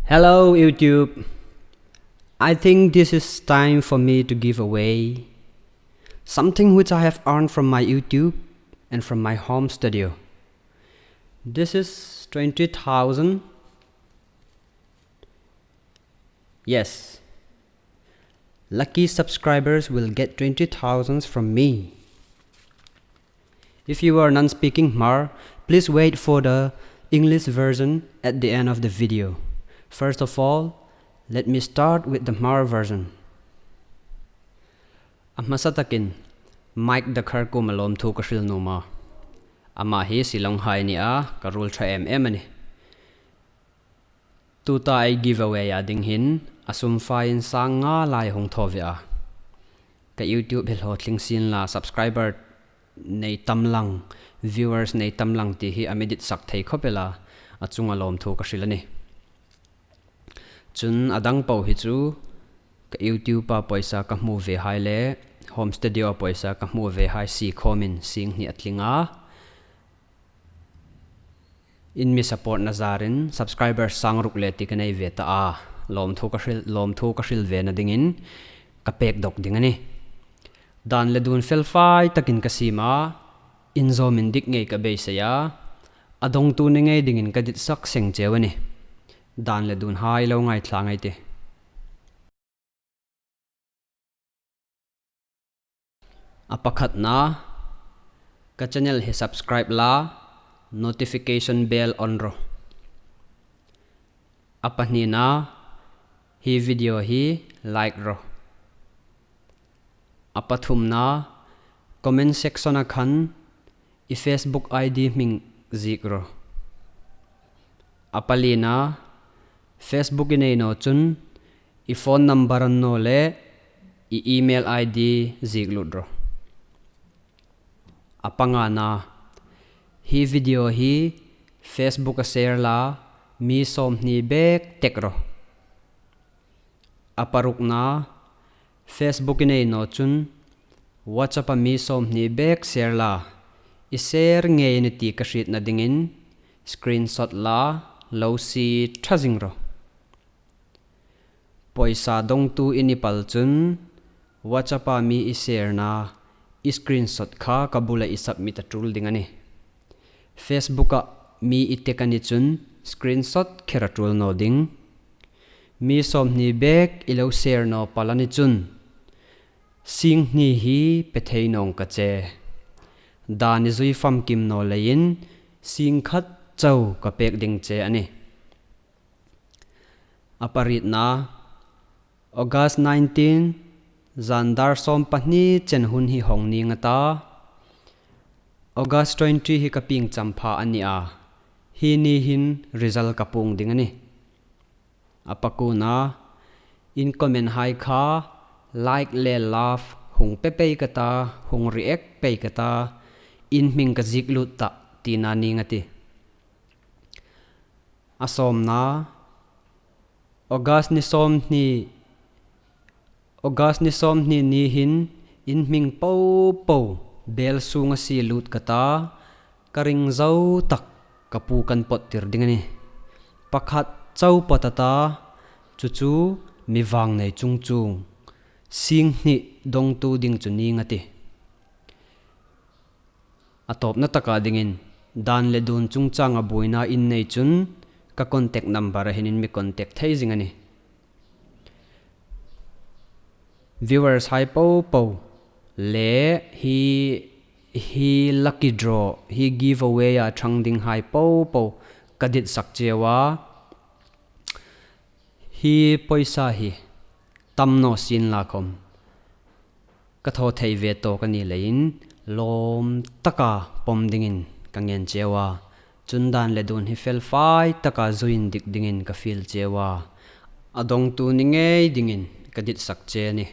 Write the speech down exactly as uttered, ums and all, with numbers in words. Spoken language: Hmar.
Hello, YouTube. I think this is time for me to give away something which I have earned from my YouTube and from my home studio. This is twenty thousand. Yes. Lucky subscribers will get twenty thousand from me. If you are non-speaking Hmar, please wait for the English version at the end of the video. First of all, let me start with the Hmar version. A hmasa takin Mike Dakhar kuoma lawmthu ka hril nuom a. Ama hi Shillong hai a ni a, ka ruol ṭha em em a nih. Tuta ei giveaway-a ding hin a sum faiin sang nga lai hung thaw ve a. Ka YouTube hi hlawtling sienla, subscriber nei tam lang, viewers nei tam lang ti hi a mi ditsak thei khawp el a, a chunga lawmthu ka hril a nih. Chun a dang po hi chu ka YouTube-a pawisa ka hmu ve hai le home studio-a pawisa ka hmu ve hai sie khawmin sing hni a tling a. In mi support-na zarin subscriber sang ruk le ti ka nei ve ta a, lawmthu ka hril, lawmthu ka hril vena dingin ka pek dawk ding a nih. Dan le dun felfai takin ka siem a, inzawm indik ngei ka beisei a, a dawngtu ni ngei dingin ka ditsak seng cheu a nih. Dan le dun hai lo ngaithla ngei ei tih. A pakhatna, ka channel hi subscribe la, notification bell on rawh. A pahnina, hi video hi like rawh. A pathumna, comment section-a khan i Facebook I D hming ziek rawh. A palina, Facebook i nei naw chun i phone number annawleh i email I D ziek lut rawh. A pangana, hi video hi Facebook-a share la, mi sawmhni bek tek rawh. A parukna, Facebook i nei naw chun WhatsApp-a mi sawmhni bek share la, i share ngei a ni ti ka hrietna dingin screenshot la, lo sie ṭha zing rawh. Pawisa dawngtu i ni pal chun WhatsApp-a mi i share-na i screenshot kha ka bula i submit a tul ding a nih. Facebook-a mi i tek a ni chun screenshot kher a tul naw ding. Mi sawmhni bek i lo share naw pal a ni chun sing hni hi pe thei nawng ka che. Dan i zui famkim naw leiin sing khat chau ka pek ding che a nih. A parietna, August nineteen, zan dar sawm pahni chen hun hi hawng ning a ta. August twenty hi ka pieng champha a ni a, hi ni hin result ka puong ding a nih. A pakuona, in comment hai kha like le love hung pe pei ka ta, hung react pei ka ta, in hming ka ziek lut tah tina ning a tih. A sawmna, August ni sawmhni, August ni sawmhni ni hin in hming po po bel sunga sie lut ka ta, ka ring zo tak ka pu kan pawt tir ding a nih. Pakhat chau pawt a ta, chu chu mi vangnei chung chuong, sing hni dawngtu ding chu ning a tih. A tawpna taka dingin, dan le dun chungchanga buoina in nei chun ka contact number-a hin in mi contact thei zing a nih. Viewers hai po po le hi, hi lucky draw, hi giveaway-a ṭhang ding hai po po ka ditsak cheu a. Hi pawisa hi tam naw sienla khawm ka thaw thei ve tawk a ni leiin lawm taka pawm dingin ka ngen cheu a. Chun dan le dun hi felfai taka zui indik dingin ka fiel cheu a. A dawngtu ni ngei dingin ka ditsak che a nih.